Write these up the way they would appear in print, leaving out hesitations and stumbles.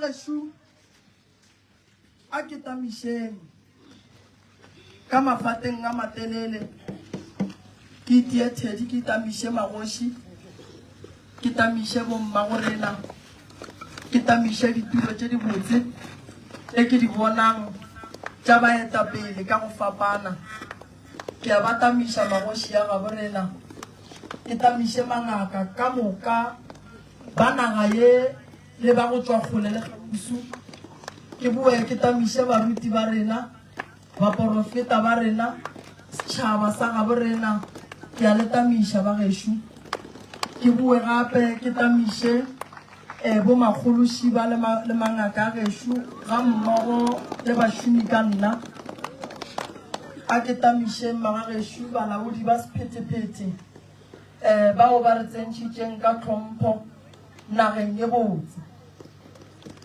gešo a ke tamišeng ka mafateng a matelele, ke itie thedi ke tamiše magoši, ke tamiše bommagorena, ke tamiše ditulo tše dibotse tše ke di bonang tša baetapele ka go fapana. Ke a ba tamiša magoši a gaborena, ke tamiše mangaka ka moka ba naga ye le ba go tšwa kgole le kgauswi, ke boe ke tamiše baruti ba rena, baporofeta ba rena, setšhaba sa gabo rena, ke a le tamiša ba gešo. Ke boe gape ke tamiše eh, bomakgološi ba le, ma, le mangaka a gešo ga mmogo le bašomi ka nna. A ke tamišeng magagešo balaodi ba sephethephethe eh, bao ba re tsentšhitšeng ka tlhompho nageng ye botse.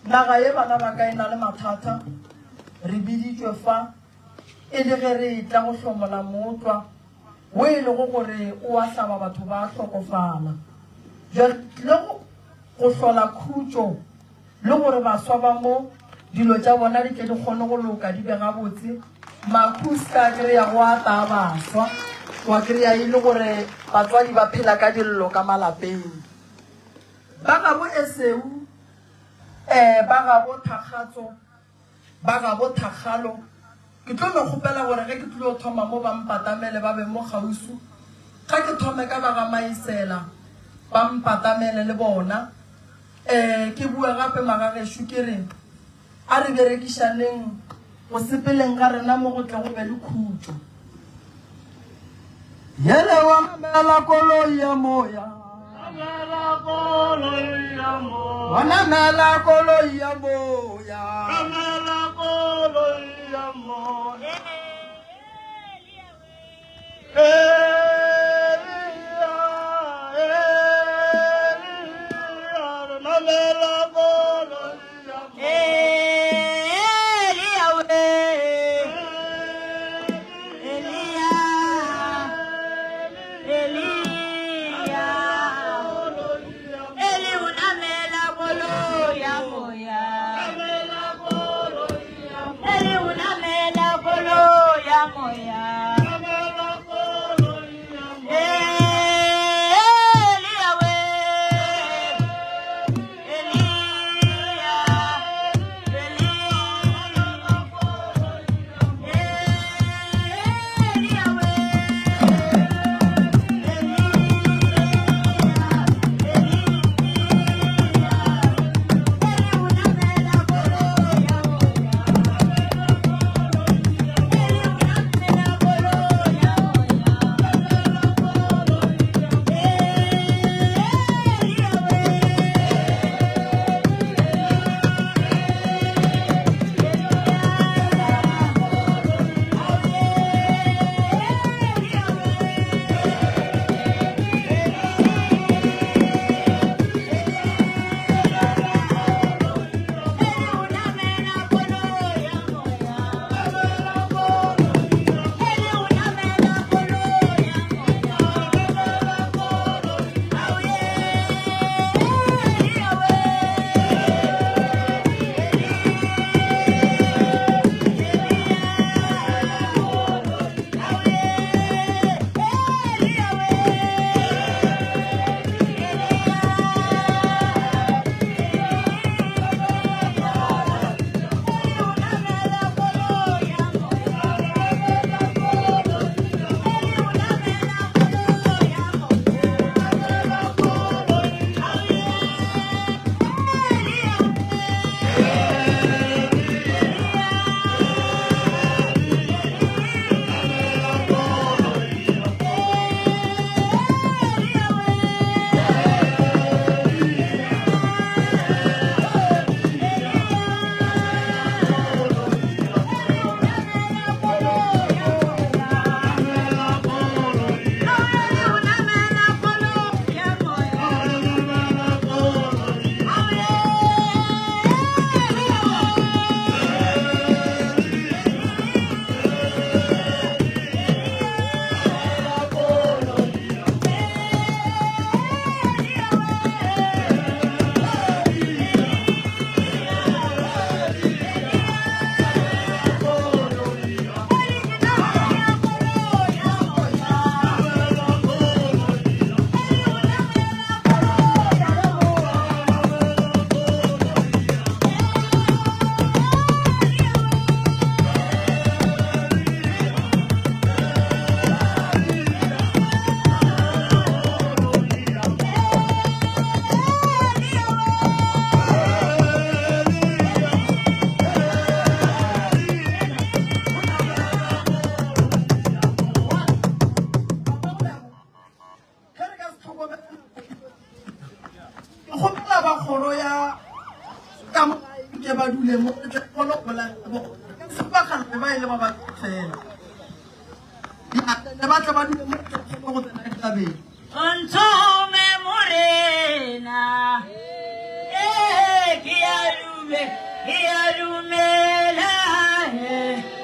Naga ye bana ba ka e na le mathata, re biditšwe fa e le ge re etla go hlomola mootlwa wo e lego gore o a hlaba batho ba hlokofala. Bjale re tlile go, go hlola khutšo le gore baswa ba mo dilo tša bona di tle di kgone go loka di be gabotse. Makhu se ka kry-a go ata a baswa, wa kry-a e le gore batswadi ba phela ka dillo ka malapeng. Ba gabo Eseu, eh, ba gabo Thakgatso, ba gabo Thakgalo, ke tlo no kgopela gore ge ke tlilo thoma mo ba mpatamele ba be mo kgauswi. Ga ke thome ka ba ga Maesela, ba mpatamele le bona. Eh, ke bua gape magagešo ke re, a re berekišaneng go sepeleng ga rena mo go tle go be le khutšo. Yele wa namela koloi ya moya. Wa namela koloi ya moya. Namela koloi ya moya. kgoro ya ka mo ke ba dule mo re tle kgone go bolela le bona. Se bakgalabje ba e le ba ba fela. Ya, ne ba tle ba dule mo re tle kgone go tsena ditabeng. O nthome Morena, ee ke a dume, ke a dumela, ee.